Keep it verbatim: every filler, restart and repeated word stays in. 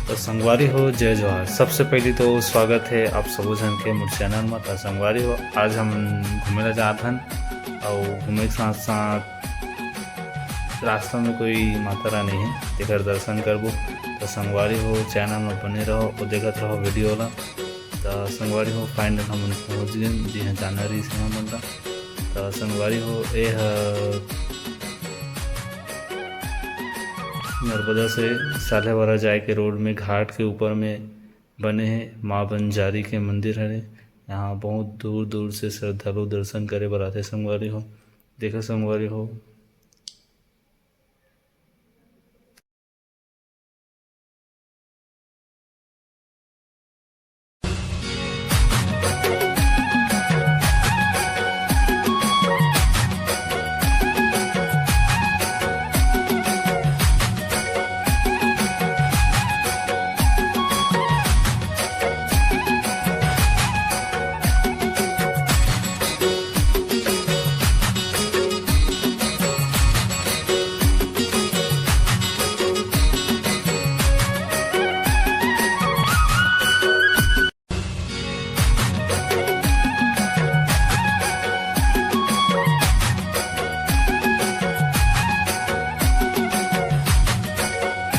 तो संगवारी हो, जय जोहार। सबसे पहली तो स्वागत है आप सबो झन के मोर चैनल में। तो संगवारी हो, आज हम घूमे ला जात हन, और घूमे के साथ साथ रास्ता में कोई माता रानी है, तेकर दर्शन करबो। तो संगवारी हो, चैनल में बने रहो और देखत रहो वीडियो ला। तो संगवारी हो, फाइनल हमन पहुँच गए जिहाँ जाना रही से हमन ला। तो संगवारी हो, ए ह नर्मदा से साल्हेवारा जाए के रोड में घाट के ऊपर में बने हे माँ बंजारी के मंदिर हरे। यहाँ बहुत दूर दूर से श्रद्धालु दर्शन करे बर आथे संगवारी हो। देखो संगवारी हो,